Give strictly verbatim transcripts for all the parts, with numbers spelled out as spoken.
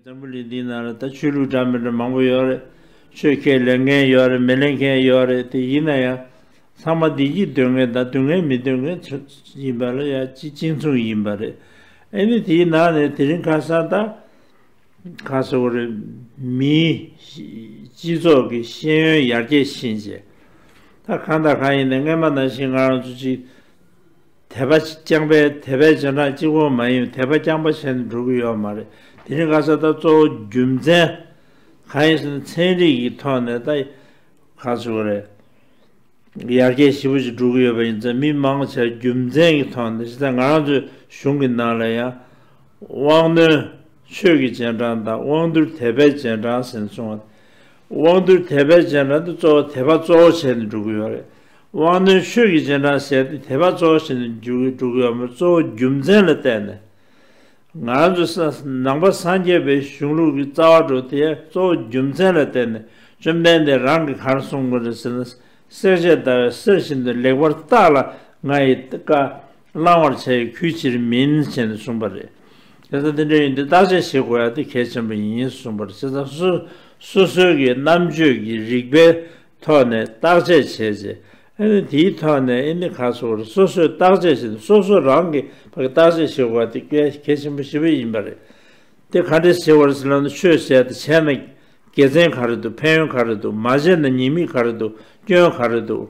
འཛམ་བུ་གླིང་འདིའི་ནང་ལ་ད་ཆོས་ལུགས་འདྲ་མི་འདྲ་མང་པོ་ཡོད་རེད། ཆོས་ཁས་ལེན་མཁན་ཡོད་རེད། མི་ལེན་མཁན་ཡོད་རེད། དེ་ཡིན་ན་ཡང་ཚང་མ་བདེ་སྐྱིད་འདོད་མཁན་དང་སྡུག་བསྔལ་མི་འདོད་མཁན་ཚོ་ཡིན་པ་ལ་ཡང་གཅིག་གཅིག་མཚུངས་ཡིན་པ་རེད། ཨ་ནི་དེའི་ནང་ནས་དེ་རིང་ཁ་སང་ད་ག་ཟེར་དགོས་རེད། མིའི་སྤྱི་ཚོགས་ཀྱི་ཤེས་ཡོན་ཡར་རྒྱས་ཕྱིན་བྱས། ད་གང་དང་གང་ཡིན་ནའི་སྔན་མ་ནང་བཞིན་ང་རང་ཚོ་གཅིག་དད་པ་རྐྱང་པའི་དད་པའི་རྗེས་འབྲང་གཅིག་པོ་མ་ཡིན། དད་པ་རྐྱང་པ་བྱས་ནས་འགྲོ་གི་ཡོད་མ་རེད། དེ་རིང་ཁ་སང་ད་གཙོ་བོ་རྒྱུ་མཚན་གང་ཡིན་ཟེར་ན། ཚན་རིག་གི་ཐོག་ནས་ད་ག་ཟེར་དགོས་རེད། ཡར་རྒྱས་ཞེ་པོ་ཞིག་འགྲོ་གི་ཡོད་པ་ཡིན་ཙང་། མི་མང་ཆེ་རྒྱུ་མཚན་གྱི་ཐོག་ནས། བྱས་ཙང་ང་རང་ཚོའི་གཞུང་གི་ནང་ལ་ཡང་དབང་རྣོན་ཆོས་ཀྱི་རྗེས་འབྲང་དང་དབང་སྡུད་དད་པའི་རྗེས་འབྲང་ཟེར་ནས་གསུངས་པ། དབང་སྡུད་དད་པའི་རྗེས་འབྲང་དེ་གཙོ་བོ་དད་པ་གཙོ་བོ་བྱས་ནས་འགྲོ་གི་ཡོད་རེད། དབང་རྣོན་ཆོས་ཀྱི་རྗེས་འབྲང་ཟེར་དེ་དད་པ་གཙོ་བོ་བྱས་ནས་འགྲོ་གི་འགྲོ་གི་ཡོད་མ་རེད། གཙོ་བོ་རྒྱུ་མཚན་ལ་བརྟེན་ནས། ང་རང་ཚོ་ས་ནང་པ་སངས་རྒྱས་པའི་གཞུང་ལུགས་ཀྱི་རྩ་བ་འགྲོ་དེ་གཙོ་བོ་རྒྱུ་མཚན་ལ་བརྟེན་ནས། བཅོམ་ལྡན་འདས་རང་གིས་ག་རེ་གསུངས་པ་རེད་ཟེར་ན། བསྲེགས་བཅད་བརྡར་བའི་གསེར་བཞིན་དུ། ལེགས་པར་བརྟགས་ལ་ང་ཡི་བཀའ་བླང་བར་བྱ་ཡི་གུས་ཕྱིར་མིན་བྱས་ནས་གསུངས་པ་རེད། དེ་ལྟར་དེ་འདྲ་ཡིན་དུས་བརྟག་དཔྱད་བྱེད་དགོས་ཡ་དེ་གལ་ཆེན་པོ་ཡིན་གསུངས་པ་རེད། བྱས་ཙང་སོ་སོ་སོའི་གི་རྣམ་དཔྱོད་ཀྱི་རིག་པའི་ཐོག་ནས་བརྟག་དཔྱད་བྱས་རྗེས། ཨ་ནི་དེའི་ཐོག་ནས་ཨ་ནི་ག་ཟེར་དགོས་རེད། སོ་སོས་བརྟག་དཔྱད་བྱས་ནས་སོ་སོ་རང་གི་ཕ་གི་བརྟག་དཔྱད་བྱེད་དགོས་པ་དེ་གལ་གལ་ཆེན་པོ་ཞེ་པོ་ཡིན་པ་རེད། དེ་ག་འདྲས་བྱེད་དགོས་རེད་ཟེར་ན། ཆོས་ཟེར་དེ་བྱས་ན་དགེ་མཚན་ག་རེ་འདུག། ཕན་ཡོན་ག་རེ་འདུག། མ་བྱས་ན་ཉེས་དམིགས་ག་རེ་འདུག། སྐྱོན་ག་རེ་འདུག།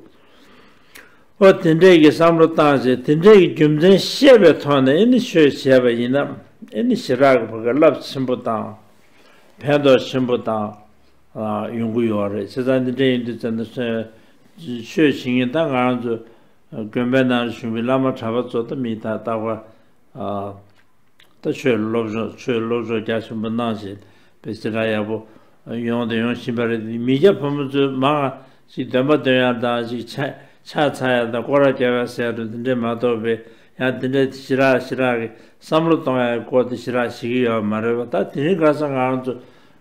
ཨོ་དེ་འདྲས་ཀྱི་བསམ་བློ་བཏང་བྱས། དེ་འདྲས་ཀྱི་རྒྱུ་མཚན་ཤེས་པའི་ཐོག་ནས་ཨ་ནི་ཆོས་བྱས་པ་ཡིན་ན། ཨ་ནི་ཞེ་དྲག་གི་ཕ་གི་རླབས་ཆེན་པོ་དང་ཕན་ཐོགས་ཆེན་པོ་དང་། ཨ། ཡོང་གི་ཡོད་རེད། བྱས་ཙང་འདི་འདྲ་ཡིན་དུས་ཙམ་ན། ཆོས་བྱེད་མཁན་ད་ང་རང་ཚོ་དགོན་པའི་ནང་བཞུགས་པའི་བླ་མ་གྲྭ་པ་ཚོ་ད་མི་ད་རྟག་པར། ཨ། ད་ཆོས་སློབ་སྦྱོང་ཆོས་སློབ་སྦྱོང་རྒྱ་ཆེན་པོ་གནང་བཞིན་པའི་ཞེ་དྲག་ཡག་པོ་ཡོང་དང་ཡོང་བཞིན་པ་རེད། མི་སྐྱ་ཕོ་མོ་ཚོས་མང་ཞིག་འདོན་པ་འདོན་ཡག་དང་། ཞིག་ཕྱག་ཕྱག་འཚལ་ཡག་དང་། སྐོར་ར་རྒྱག་ཡག་ཟེར་ཡག་འདྲ་དེ་འདྲས་མ་གཏོགས་པའི། ཡང་དེ་འདྲས་ཞེ་དྲག་ཞེ་དྲག་གི་བསམ་བློ་གཏོང་ཡག་གི་སྐོར་དེ་ཞེ་དྲག་བྱེད་ཀྱི་ཡོད་མ་རེད་པ། ད་དེ་རིང་ཁ་སང་ང་རང་ཚོ་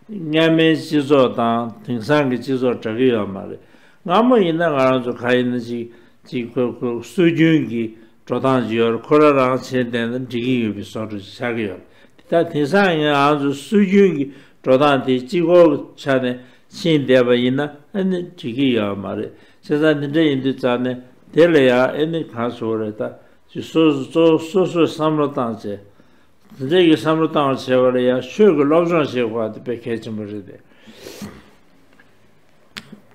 སྔ་མའི་སྤྱི་ཚོགས་དང་དེང་སང་གི་སྤྱི་ཚོགས་འདྲ་གི་ཡོད་མ་རེད། སྔ་མོ་ཡིན་ན་ང་རང་ཚོ་ག་ཡིན་ན་ཅིག་ཅིག་ཁོ་ཁོ་སྲོལ་རྒྱུན་གྱི་འགྲོ་སྟངས་ཅིག་ཡོད་རེད། ཁོ་རང་རང་བྱས་བསྡད་ན་འགྲིག་གི་ཡོད་པའི་བཟོ་འདྲ་ཅིག་ཆགས་ཀྱི་ཡོད་རེད། ད་དེང་སང་ཡང་ང་ཚོ་སྲོལ་རྒྱུན་གྱི་འགྲོ་སྟངས་དེ་གཅིག་པོ་ཆ་ནས་ཕྱིན་བསྡད་པ་ཡིན་ན་ཨ་ནི་འགྲིག་གི་ཡོད་མ་རེད། བྱས་ཙང་འདི་འདྲ་ཡིན་དུས་ཙང་ནས་དེ་ལ་ཡང་ཨ་ནི་གང་ཟེར་དགོས་རེད། ད་ཅིག་སོ་སོ་གཙོ་བོ་སོ་སོས་བསམ་བློ་བཏང་བྱས། དེ་འདྲ་གི་བསམ་བློ་བཏང་བ་བྱས་པ་ལ་ཡང་ཆོས་ཀྱི་སློབ་སྦྱོང་བྱེད་དགོས་པ་དེ་དཔེ་གལ་ཆེན་པོ་རེད་དེ།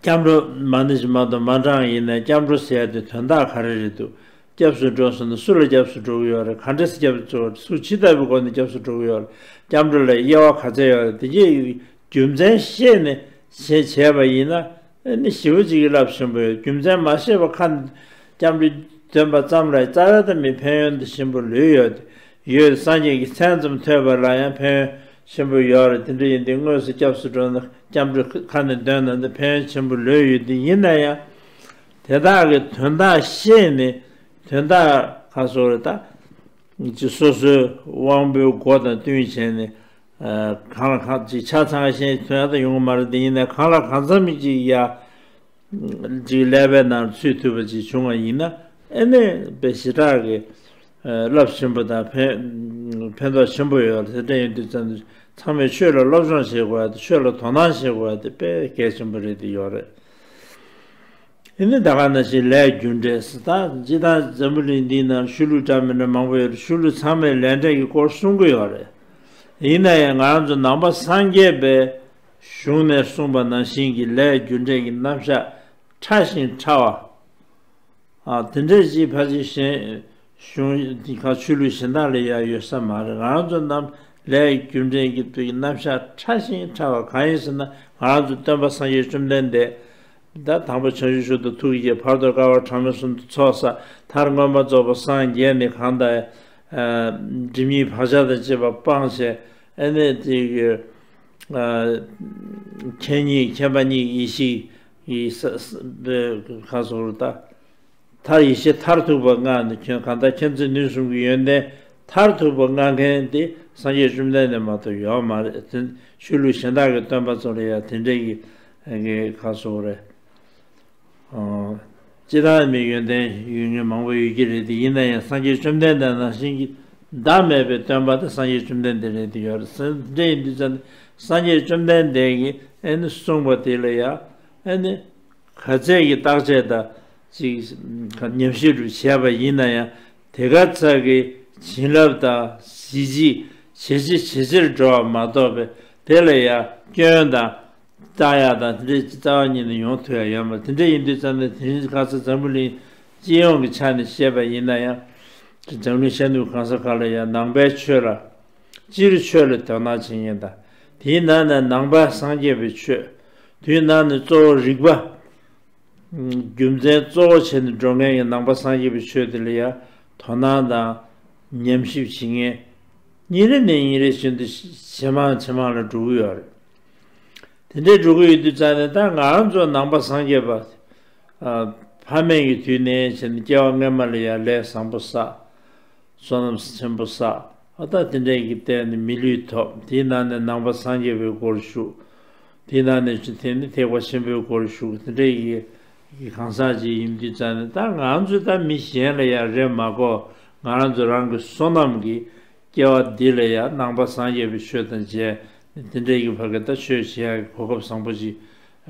སྐྱབས་འགྲོ་མ་ཎི་ཞིག་མ་གཏོགས་མ་བགྲངས་ཡིན་ན། སྐྱབས་འགྲོ་ཟེར་ཡ་དེ་དོན་དག་ག་རེ་རེད་འདུག། སྐྱབས་སུ་འགྲོ་ཟེར་ན་སུ་ལ་སྐྱབས་སུ་འགྲོ་གི་ཡོད་རེད། ག་འདྲས་སེ་སྐྱབས་སུ་འགྲོ། སུ་ཇི་ལྟ་བུའི་སྒོ་ནས་སྐྱབས་སུ་འགྲོ་གི་ཡོད་རེད། སྐྱབས་འགྲོ་ལ་དབྱེ་བ་ག་ཚད་ཡོད་རེད། དེ་གའི་རྒྱུ་མཚན་ཤེས་ནས་བྱས་བྱས་པ་ཡིན་ན་ཨ་ནི་ཞེ་པོ་ཅིག་གི་རླབས་ཆེན་པོ་ཡོད། རྒྱུ་མཚན་མ་ཤེས་པ་ཁ་ནས་སྐྱབས་འགྲོ་འདོན་པ་ཙམ་ལ་རྩ་བའི་ད་མི་ཕན་ཡོན་དེ་ཆེན་པོ་ལོས་ཡོད་ཡོད། སངས་རྒྱས་ཀྱི་མཚན་ཙམ་ཐོས་པ་ལ་ཡང་ཕན་ཡོན་ཆེན་པོ་ཡོད་རེད། དེ་འདྲ་ཡིན་དུས་དངོས་སུ་སྐྱབས་སུ་འགྲོ་ན། སྐྱབས་འགྲོ་ཁ་ནས་འདོན་ན་འདི་ཕན་ཡོན་ཆེན་པོ་ལོས་ཡོད་དེ། ཡིན་ན་ཡང་དེ་དག་གི་དོན་དག་ཤེས་ནས། དོན་དག་ག་ཟེར་དགོས་རེད། ད་ཅིག་སོ་སོའི་དབང་པོའི་སྒོ་དང་བསྟུན་བྱས་ནས། ཨ། གང་ལ་གང་ཅིག་ཆ་ཚང་ཤེས་ཐུབ་ཡག་ད་ཡོང་གི་མ་རེད། དེ་ཡིན་ན་གང་ལ་གང་འཚམ་ཅིག་ཡ། ཅིག་ཀླད་པའི་ནང་ཚུད་ཐུབ་པ་ཅིག་བྱུང་བ་ཡིན་ན། ཨ་ནི་དཔེ་ཞེ་དྲག་གི་རླབས་ཆེན་པོ་དང་ཕན་ཕན་ཐོགས་ཆེན་པོ་ཡོད་རེད། དེ་འདྲ་ཡིན་དུས་ཙམ་ཚང་མས་ཆོས་ལ་སློབ་སྦྱོང་བྱེད་དགོས་ཡ་དེ། ཆོས་ལ་དོ་སྣང་བྱེད་དགོས་ཡ་དེ་དཔེ་གལ་ཆེན་པོ་རེད་དེ་ཡོད་རེད། ཨ་ནི་ད་ག་ནང་བཞིན་ལས་རྒྱུ་འབྲས་ཟེར། ད་སྤྱིར་བཏང་འཛམ་བུ་གླིང་འདིའི་ནང་ཆོས་ལུགས་འདྲ་མི་འདྲ་མང་པོ་ཡོད་རེད། ཆོས་ལུགས་ཚང་མས་ལས་འབྲས་ཀྱི་སྐོར་གསུང་གི་ཡོད་རེད། ཡིན་ན་ཡང་ང་རང་ཚོ་ནང་པ་སངས་རྒྱས་པའི་གཞུང་ནས་གསུངས་པ་ནང་བཞིན་གྱི་ལས་རྒྱུ་འབྲས་ཀྱི་རྣམ་གཞག་ཕྲ་ཞིང་ཕྲ་བ། ཨ། དེ་འདྲས་ཅིག་ཕལ་ཆེར་གཞན་གཞུང་འདི་ག་ཆོས་ལུགས་གཞན་དག་ལ་ཡང་ཡོད་ས་མ་རེད། ང་རང་ཚོ་རྣམས་ལས་རྒྱུ་འབྲས་ཀྱི་རྣམ་གཞག་ཕྲ་ཞིང་ཕྲ་བ་གང་ཡིན་ཟེར་ན། ང་རང་ཚོ་སྟོན་པ་སངས་རྒྱས་བཅོམ་ལྡན་འདས། ད་དང་པོ་བྱང་ཆུབ་མཆོག་ཏུ་ཐུགས་བསྐྱེད། བར་དུ་དཀའ་བ་གྲངས་མེད་གསུམ་དུ་ཚོགས་བསགས། མཐར་མངོན་པར་རྫོགས་པར་སངས་རྒྱས་ནས་གང་དག་ཨ། སྒྲིབ་གཉིས་བག་ཆགས་དང་བཅས་པ་སྤངས་བྱས། ཨ་ནི་དེ་གི་ཨ། མཁྱེན་གཉིས་མཁྱེན་པ་གཉིས་ཡེ་ཤེས་ཀྱི་ས་ས་ག་ཟེར་དགོས་རེད། ད་མཐར་ཡེ་ཤེས་མཐར་ཐུག་པ་མངའ་ནས། ཁྱོད་གང་ལྟར་མཁྱེན་བརྩེ་ནུས་གསུམ་གྱི་ཡོན་ཏན་མཐར་ཐུག་པ་མངའ་མཁན་དེ་སངས་རྒྱས་བཅོམ་ལྡན་འདས་མ་གཏོགས་ཡོད་མ་རེད། དེ་ཆོས་ལུགས་གཞན་དག་གི་སྟོན་པ་ཚོ་ལ་ཡང་དེ་འདྲའི་གི་ག་ཟེར་དགོས་རེད། ཨོ། སྤྱིར་བཏང་མི་ཡོན་ཏན་ཡོད་མཁན་མང་པོ་ཡོད་ཀྱི་རེད་དེ། ཡིན་ན་ཡང་སངས་རྒྱས་བཅོམ་ལྡན་འདས་ནང་བཞིན་གྱི་ ཟླ་མེད་པའི་སྟོན་པ་དེ་སངས་རྒྱས་བཅོམ་ལྡན་འདས་རེད་དེ་ཡོད་རེད། འདྲ་ཡིན་དུས་ཙམ་ནས་སངས་རྒྱས་བཅོམ་ལྡན་འདས་ཀྱིས་ཨེ་ནི་གསུངས་པ་དེ་ལ་ཡང་ཨེ་ནི་ག་ཚད་ཀྱི་བརྟག་དཔྱད་དང་ཅིག་ཉམས་ཞིབ་རུ་བྱས་པ་ཡིན་ན་ཡང་དེ་ག་ཚད་ཀྱི་བྱིན་རླབས་དང་གཟི་བརྗིད་ཇེ་ཆེ་ཇེ་ཆེར་འགྲོ་བ་མ་གཏོགས་པའི་དེ་ལ་ཡང་སྐྱོན་དང་། བལྟ་ཡག་དང་དེ་འདྲའི་རྩ་བ་ཉིད་ནས་ཡོང་ཐུབ་ཡག་ཡོད་མ་རེད། དེ་འདྲ་ཡིན་དུས་ཙམ་ནས་དེ་རིང་ཁ་སང་འཛམ་བུ་གླིང་སྤྱི་ཡོངས་ཀྱི་ཆ་ནས་བཤད་པ་ཡིན་ན་ཡང་འཛམ་གླིང་ཤར་ནུབ་གང་ས་ག་ལ་ཡང་ནང་པའི་ཆོས་ལ་སྤྱིར་ཆོས་ལ་དོ་སྣང་བྱེད་མཁན་དང་དེའི་ནང་ནས་ནང་པ་སངས་རྒྱས་པའི་ཆོས་དེའི་ནང་ནས་གཙོ་བོ་རིག་པ་རྒྱུ་མཚན་གཙོ་བོ་བྱས་ནས་འགྲོ་མཁན་གྱི་ནང་པ་སངས་རྒྱས་པའི་ཆོས་དེ་ལ་ཡང་དོ་སྣང་དང་ཉམས་ཞིབ་བྱེད་མཁན་ཉིན་རེ་ནས་ཉིན་རེ་བཞིན་དུ་ཇེ་མང་ཇེ་མང་ལ་འགྲོ་གི་ཡོད་རེད། དེ་འདྲའི་འགྲོ་གི་ཡོད་དུས་ཙང་ནས་ད་ང་རང་ཚོ་ནང་པ་སངས་རྒྱས་པ། ཨ། ཕ་མེས་ཀྱི་དུས་ནས་བྱས་ནས་སྐྱེ་བ་སྔོན་མ་ལ་ཡང་ལས་བཟང་པོ་བསགས། བསོད་ནམས་ཆེན་པོ་བསགས། ཨ། ད་དེ་འདྲའི་གི་སྟེང་ནས་མི་ལུས་ཐོབ། དེའི་ནང་ནས་ནང་པ་སངས་རྒྱས་པའི་སྒོར་ཞུགས། དེའི་ནང་ནས་ཅི་དེ་ནི་ཐེག་པ་ཆེན་པོའི་སྒོར་ཞུགས། དེ་འདྲའི་གི་གང་ཟག་ཅིག་ཡིན་དུས་ཙང་ནས་ད་ང་ཚོས་ད་མི་གཞན་ལ་ཡང་རེ་མ་དགོས། ང་རང་ཚོ་རང་གི་བསོད་ནམས་ཀྱི་སྐྱེ་བ་འདི་ལ་ཡང་ནང་པ་སངས་རྒྱས་པའི་ཆོས་དང་མཇལ། དེ་འདྲའི་གི་ཕ་གི་ད་ཆོས་བྱེད་ཡག་གི་གོ་སྐབས་བཟང་པོ་ཅིག་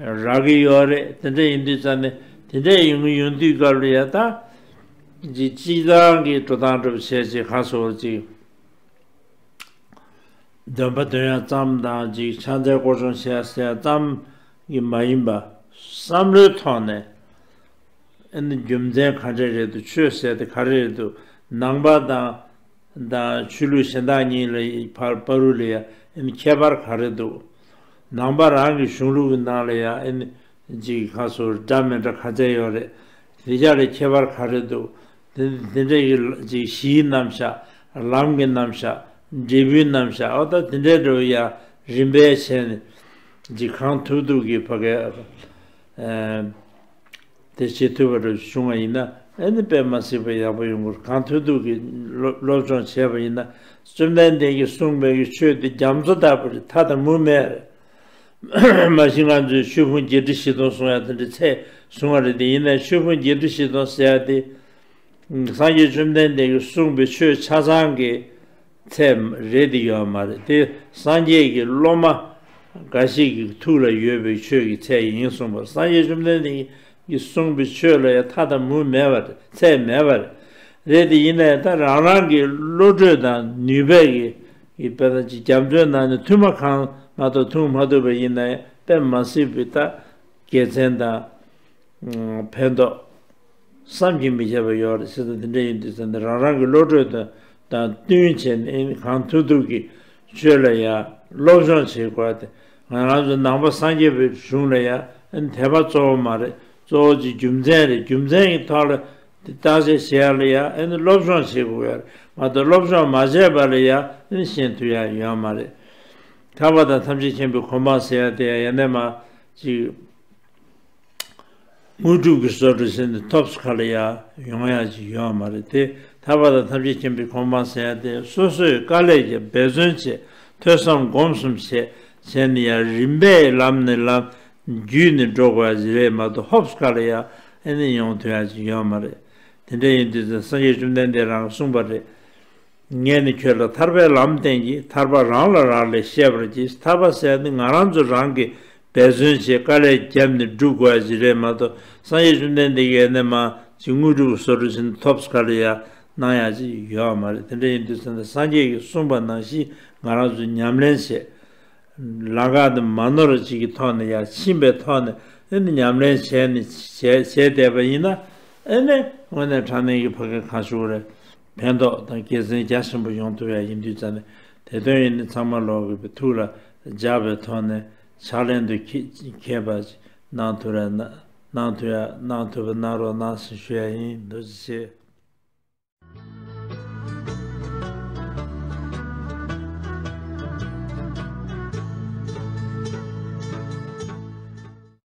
རག་གི་ཡོད་རེད། དེ་འདྲ་ཡིན་དུས་ཙང་ནས་དེ་འདྲ་ཡོང་གི་ཡོང་དུས་སྐབས་ལ་ཡང་ད་ཅིག་སྤྱི་བཏང་གི་འགྲོ་སྟངས་འགྲོ་བྱས་ཅིག་ཁ་སོ་ཅིག་འདོན་པ་འདོན་ཡག་ཙམ་དང་ཅིག་ཕྱག་འཚལ་སྐོར་སྦྱོང་བྱས་ཟེར་ཡག་ཙམ་གྱི་མ་ཡིན་པ་བསམ་བློའི་ཐོག་ནས་ཨ་ནི་རྒྱུ་མཚན་ག་འདྲ་རེད་འདུག་ཆོས་ཟེར་དེ་ག་རེ་རེད་འདུག་ནང་པ་དང་། དང་ཆོས་ལུགས་གཞན་དག་གཉིས་ལ་བར་བར་དུ་ལ་ཡང་ཁྱད་པར་ག་རེ་འདུག་ནང་པ་རང་གི་གཞུང་ལུགས་ཀྱི་ནང་ལ་ཡང་ཨེ་ནི་ཅིག་ཁ་སོ་འདྲ་མི་འདྲ་ག་ཚད་ཡོད་རེད། དེ་ཆ་ལ་ཁྱད་པར་ག་རེ་འདུག་དེ་དེ་འདྲ་གི་ཅིག་གཞིའི་རྣམ་གཞག་ལམ་གྱི་རྣམ་གཞག་འབྲས་བུའི་རྣམ་གཞག་ཨོ་ད་དེ་འདྲའི་འགྲོ་ཡ་རིམ་པས་བྱས་ནས་ཅིག་གང་ཐུབ་ཐུབ་ཀྱི་ཕ་གི་ཨེ། དེ་བྱེད་ཐུབ་པ་རེ་བྱུང་བ་ཡིན་ན་ཨེ་ནི་དཔེ་མ་སྲིད་པ་ཡག་པོ་ཡོང་གི་རེད། གང་ཐུབ་ཐུབ་ཀྱིས་སློབ་སློབ་སྦྱོང་བྱས་པ་ཡིན་ན་བཅོམ་ལྡན་འདས་ཀྱིས་གསུངས་པའི་གི་ཆོས་དེ་རྒྱ་མཚོ་ལྟ་བུ་རེད། མཐའ་དང་མུ་མེད་རེད། མ་གཞི་ང་ཚོས་ཆོས་ཕུང་བརྒྱད་ཁྲི་བཞི་སྟོང་གསུང་ཡ་དེ་འདྲ་ཚད་གསུང་བ་རེད། དེ་ཡིན་ནའི་ཆོས་ཕུང་བརྒྱད་ཁྲི་བཞི་སྟོང་ཟེར་ཡ་དེ། སངས་རྒྱས་བཅོམ་ལྡན་འདས་ཀྱིས་གསུངས་པའི་ཆོས་ཆ་ཚང་གི་ཚད་རེད་དེ་ཡོད་མ་རེད། དེ་སངས་རྒྱས་ཀྱི་སློབ་མ་འགའ་ཞིག་གི་ཐུགས་ལ་ཡོད་པའི་ཆོས་ཀྱི་ཚད་ཡིན་གསུངས་པར། སངས་རྒྱས་བཅོམ་ལྡན་འདས་ཀྱིས་གསུངས་པའི་ཆོས་ལ་ཡང་མཐའ་དང་མུ་མེད་པ་རེད། ཚད་མེད་པ་རེད། རེད་དེ་ཡིན་ནའི་ད་རང་རང་གི་བློ་གྲོས་དང་ནུས་པས་ཀྱི་ཀྱི་དཔེར་ན་ཅིག་རྒྱ་མཚོའི་ནང་ནས་ཐུར་མ་གང་མ་གཏོགས་འཐུང་མ་ཐུབ་པ་ཡིན་ནའི་དཔེ་མ་སྲིད་པའི་ད་དགེ་མཚན་དང་། ཕན་ཐོགས་བསམ་གྱིས་མི་ཁྱབ་པ་ཡོད་རེད་ཟེར་ན་དེ་འདྲ་ཡིན་དུས་ཙང་ནས་རང་རང་གི་བློ་གྲོས་དང་དང་བསྟུན་བྱས་ནས་གང་ཐུབ་ཐུབ་ཀྱིས་ཆོས་ལ་ཡང་སློབ་སྦྱོང་བྱེད་དགོས་ཏེ། ང་རང་ཚོ་ནང་པ་སངས་རྒྱས་པའི་གཞུང་ལ་ཡང་དད་པ་གཙོ་བོ་མ་རེད། གཙོ་བོ་གཅིག་རྒྱུ་མཚན་རེད། རྒྱུ་མཚན་གྱི་ཐོག་ལ་དེ་བརྟག་དཔྱད་བྱེད་ཡ་ལ་ཡང་སློབ་སྦྱོང་བྱེད་དགོས་ཡ་རེད་མ་གཏོགས་སློབ་སྦྱོང་མ་བྱས་པ་ལ་ཡང་ཤེས་ཐུབ་ཡ་ཡོད་མ་རེད། ཐར་པ་དང་ཐམས་ཅད་མཁྱེན་པའི་གོ་འཕང་ཟེར་ཡ་དེ་ཡང་ཡང་ན་མ་ཅིག་དངོས་གྲུབ་ཀྱི་བཟོ་འདྲ་ཟེར་ནས་ཐོབ་ས་ག་ལ་ཡ་ཡོང་ཡ་ཅིག་ཡོད་མ་རེད་དེ། ཐར་པ་དང་ཐམས་ཅད་མཁྱེན་པའི་གོ་འཕང་ཟེར་ཡ་དེ་སོ་སོས་དཀའ་ལས་ཀྱིས་འབད་བརྩོན་བྱས། ཐོས་བསམ་སྒོམ་གསུམ་བྱས་བྱས་ནས་ཡ་རིམ་པས་ལམ་ནས་ལམ་བརྒྱུད་ནས་འགྲོ་དགོས་ཡ་ཅིག་རེད་མ་གཏོགས་ཧོབ་ས་ག་ལ་ཡ་ཨེ་ནས་ཡོང་ཐུབ་ཡ་ཅིག་ཡོད་མ་རེད། དེ་འདྲ་ཡིན་དུས་ཙང་སངས་རྒྱས་བཅོམ་ལྡན་འདས་རང་གིས་གསུངས་པ་རེད། ངས་ནི་ཁྱོད་ལ་ཐར་པའི་ལམ་བསྟན་གྱིས། ཐར་པ་རང་ལ་རག་ལས་ཤེས་པར་གྱིས། ཐར་པ་ཟེར་ནི་ང་རང་ཚོ་རང་གིས་འབད་བརྩོན་བྱས་དཀའ་ལས་བརྒྱབ་ནས་སྒྲུབ་དགོས་ཡ་ཅིག་རེད་མ་གཏོགས་སངས་རྒྱས་བཅོམ་ལྡན་འདས་ཀྱིས་ཨེ་ནས་མ་ཅིག་དངོས་གྲུབ་བཟོ་འདྲ་ཟེར་ནས་ཐོབ་ས་ག་ལ་ཡ་གནང་ཡ་ཅིག་ཡོད་མ་རེད། དེ་འདྲ་ཡིན་དུས་ཙང་ནས་སངས་རྒྱས་ཀྱིས་གསུངས་པ་ནང་བཞིན་ང་རང་ཚོས་ཉམས་ལེན་བྱས། ལམ་ཁ་དེ་མ་ནོར་བ་ཅིག་གི་ཐོག་ནས་ཡ་ཕྱིན་པའི་ཐོག་ནས་ཨེ་ནི་ཉམས་ལེན་བྱས་ནས་བྱས་བྱས་བསྡད་པ་ཡིན་ན་ཨེ་ནི་དངོས་གནས་དྲང་གནས་ཀྱི་ཕ་གི་གང་ཞུ་དགོས་རེད། ཕན་ཐོགས་དང་དགེ་མཚན་རྒྱ་ཆེན་པོ་ཡོང་ཐུབ་ཡ་ཡིན་དུས་ཙང་ནས་དེ་དོན་ཡིན་ནི་ཚང་མ་ལོག་གི་པའི་ཐུགས་ལ་འཇགས་པའི་ཐོག་ནས་ཕྱག་ལེན་དུ་འཁྱེར་འཁྱེར་བ་ཅིག་གནང་ཐུབ་ར་གནང་ཐུབ་ཡ་གནང་ཐུབ་པ་གནང་རོགས་གནང་ཞེས་ཞུ་ཡ་ཡིན། ཐུགས་རྗེ་ཆེ།